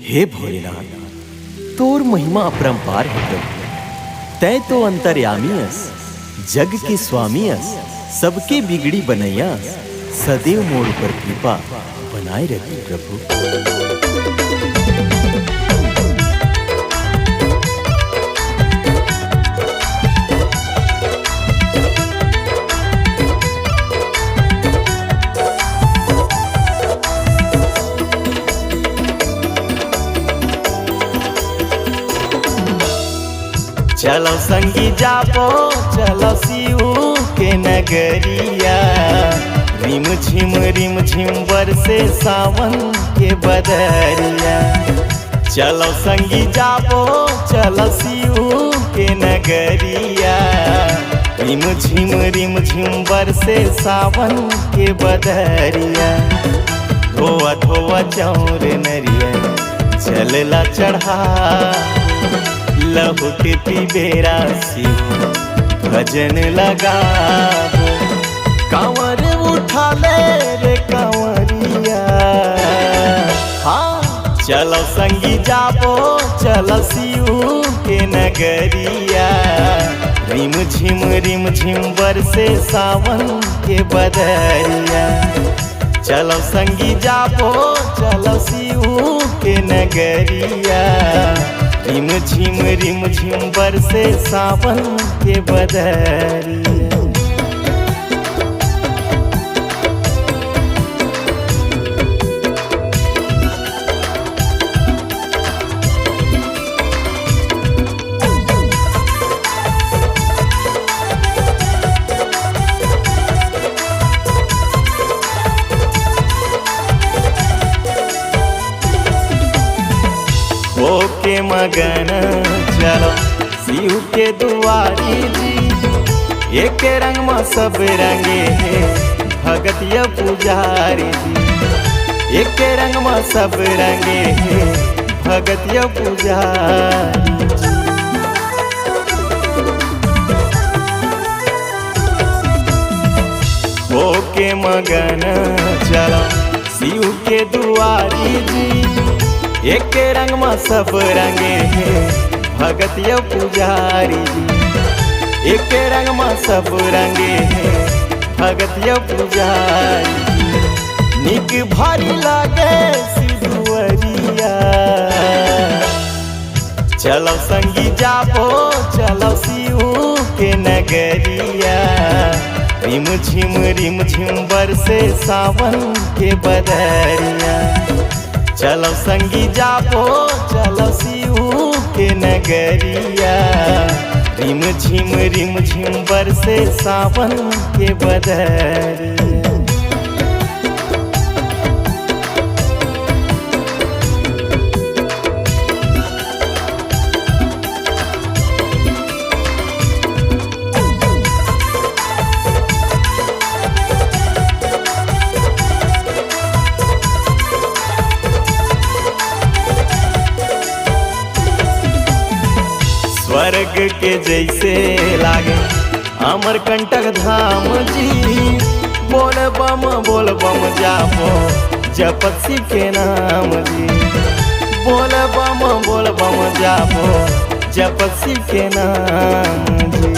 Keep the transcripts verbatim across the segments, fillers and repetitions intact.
हे भोलेनाथ, तोर महिमा अपरंपार हे प्रभु। तैं तो अंतर्यामी अस, जग के स्वामी अस, सबके बिगड़ी बनइया अस। सदैव मोर ऊपर कृपा बनाए रख प्रभु। चलो संगी जाबो, चलो शिव के नगरिया। रिम झिम रिम झिम बरसे सावन के बदरिया। चलो संगी जाबो, चलो शिव के नगरिया। रिम झिम रिम झिम बरसे सावन के बदरिया। धोवा धोवा चौर नरिया, जल ला चढ़ा। लहुट पी बेरा शिव भजन लगाबो। कांवर उठा ले रे कांवरिया। हाँ, चलो संगी जाबो, चलो शिव के नगरिया। रिम झिम रिम झिम बरसे सावन के बदरिया। चलो संगी जाबो, चलो शिव के नगरिया। रिम झिम रिम झिम बरसे सावन के बदरिया। होके मगन चलो शिव के दुआरी जी। एक रंग म सब रंगे हे भगतिया पुजारी जी। एक रंग म सब रंगे हे भगतिया पुजारी जी। होके मगन चलो शिव के दुआरी जी। एक रंग म सब रंगे हे भगतिया पुजारी जी। एक रंग म सब रंगे हे भगतिया पुजारी जी। निक भारी लागे सिधुअरिया। चलो संगी जाबो, चलो शिव के नगरिया। रिम झिम रिम झिम बरसे सावन के बदरिया। चलो संगी जाबो, चलो शिव के नगरिया। रिम झिम रिम झिम बरसे सावन के बदरिया। स्वर्ग के जैसे लागे अमरकंटक धाम जी। बोल बम, बोल बम जाबो, जपत शिव के नाम जी। बोल बम, बोल बम जाबो, जपत शिव के नाम जी।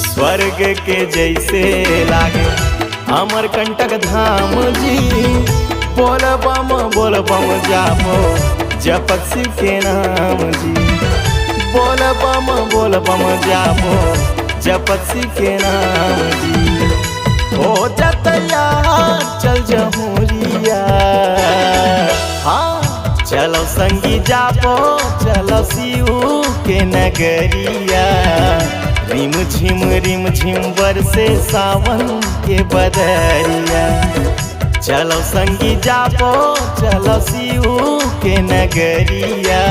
स्वर्ग के जैसे लागे अमरकंटक धाम जी। बोल बम, बोल बम जाबो, जपत शिव के नाम जी। बोल बम, बोल बम जाबो, जपत शिव के नाम जी। हो जतैया चल जहुरिया। हाँ, चलो संगी जाबो, चलो शिव के नगरिया। रिम झिम रिम झिम बरसे सावन के बदरिया। चलो संगी जाबो, चलो शिव के नगरिया।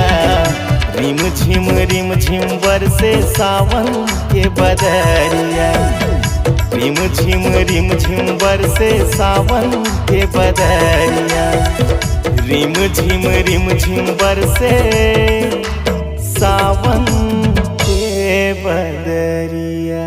रिम झिम रिम झिम बरसे सावन के बदरिया। रिम झिम रिम झिम बरसे सावन के बदरिया। रिम झिम रिम झिम बरसे सावन के बदरिया।